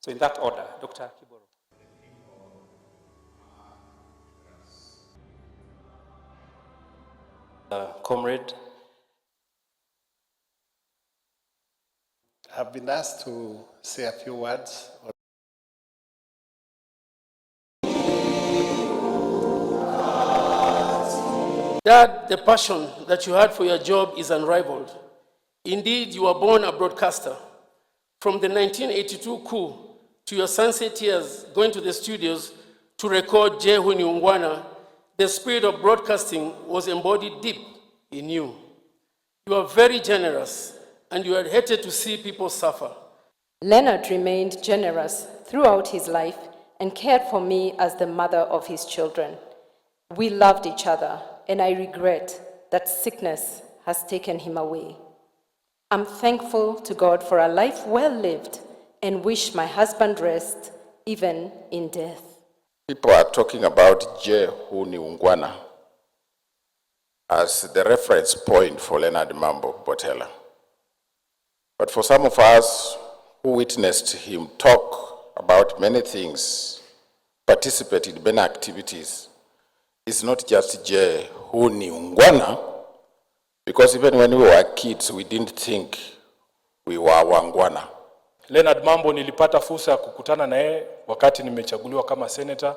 So in that order, Dr. Kiboro. Comrade. I've been asked to say a few words. Dad, the passion that you had for your job is unrivaled. Indeed, you were born a broadcaster. From the 1982 coup to your sunset years going to the studios to record Je Huu Ni Ungwana, the spirit of broadcasting was embodied deep in you. You are very generous and you had hated to see people suffer. Leonard remained generous throughout his life and cared for me as the mother of his children. We loved each other, and I regret that sickness has taken him away. I'm thankful to God for a life well lived and wish my husband rest even in death. People are talking about Je Huu Ni Ungwana as the reference point for Leonard Mambo Mbotela. But for some of us who witnessed him talk about many things, participate in many activities, it's not just Je Huu Ni Ungwana, because even when we were kids, we didn't think we were Wangwana. Leonard Mambo nilipata fursa ya kukutana na yeye wakati nimechaguliwa kama senator.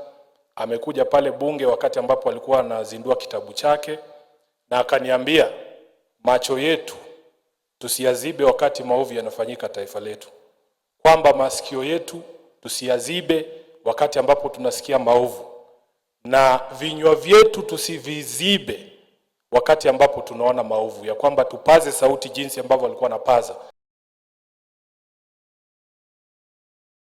Amekuja pale bunge wakati ambapo alikuwa anazindua kitabu chake, na akaniambia macho yetu tusiyazibe wakati maovu yanafanyika taifa letu, kwamba masikio yetu tusiyazibe wakati ambapo tunasikia maovu, na vinywa vyetu tusivizibe wakati ambapo tunaona maovu, ya kwamba tupaze sauti jinsi ambavyo alikuwa anapaza.